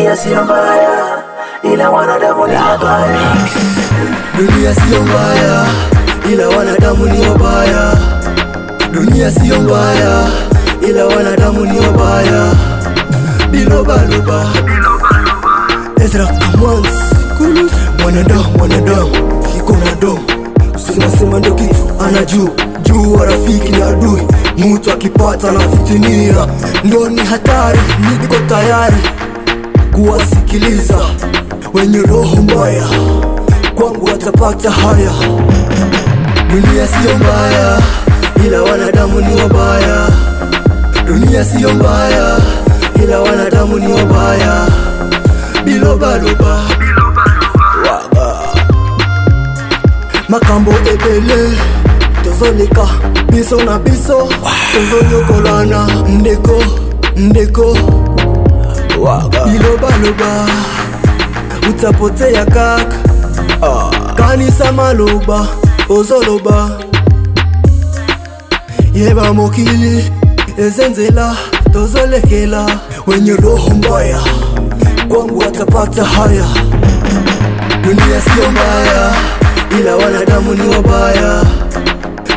Dunia siyo mbaya, ila wanadamu ni wabaya. Dunia siyo mbaya, ila wanadamu ni wabaya. Dunia siyo mbaya, ila wanadamu ni wabaya. Bilobaloba, Ezra Kamwanzi, mwanadamu mwanadamu iko na domo, sema sema ndo kitu anajua jua, rafiki ni adui, mutu akipata nafitinia, ndo ni hatari. Niko tayari kuwasikiliza wenye roho mbaya, kwangu watapata haya. Dunia siyo mbaya, ila wanadamu ni wabaya. Dunia siyo mbaya, ila wanadamu ni wabaya. Bilobaloba, waga makambo ebele tozoleka biso na biso tozonyokolana ndeko ndeko waga bilobaloba utapotea kaka kanisa maloba ozoloba yeba mokili eza nzela tozolekela wenye roho mbaya kwangu watapata haya. Dunia siyo mbaya, ila wanadamu ni wabaya.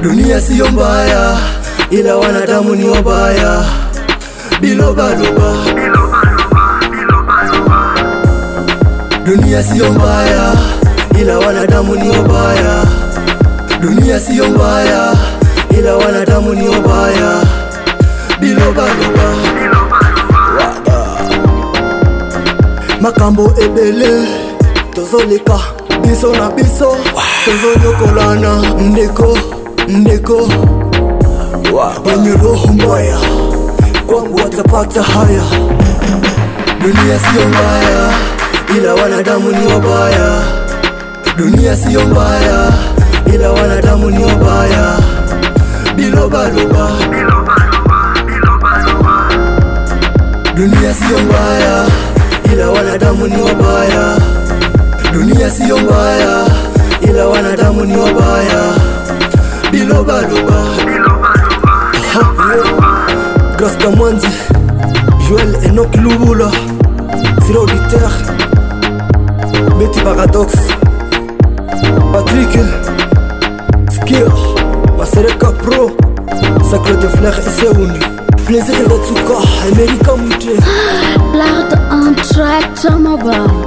Dunia siyo mbaya, ila wanadamu ni wabaya. Bilobaloba, dunia siyo mbaya, ila wanadamu ni wabaya. Dunia siyo mbaya, ila wanadamu ni wabaya. Bilobaloba, waga makambo ebele tozoleka biso na biso tozonyokolana ndeko ndeko wenye roho mbaya kwangu watapata haya. Dunia siyo mbaya, ila wanadamu ni wabaya. Dunia siyo mbaya, ila wanadamu ni wabaya. Bilobaloba, dunia siyo mbaya, ila wanadamu ni wabaya. Dunia siyo mbaya, ila wanadamu ni wabaya. Bilobaloba, Grace Kamwanzi, Joël Enoch Lubula, Zero Auditeur, Betty Paradox, Patrick Skir, Masereka Pro, Sacre de Fleurs Iseuni, Plaisir Retsuka, America Mouté. Loud on track, Tomoboy.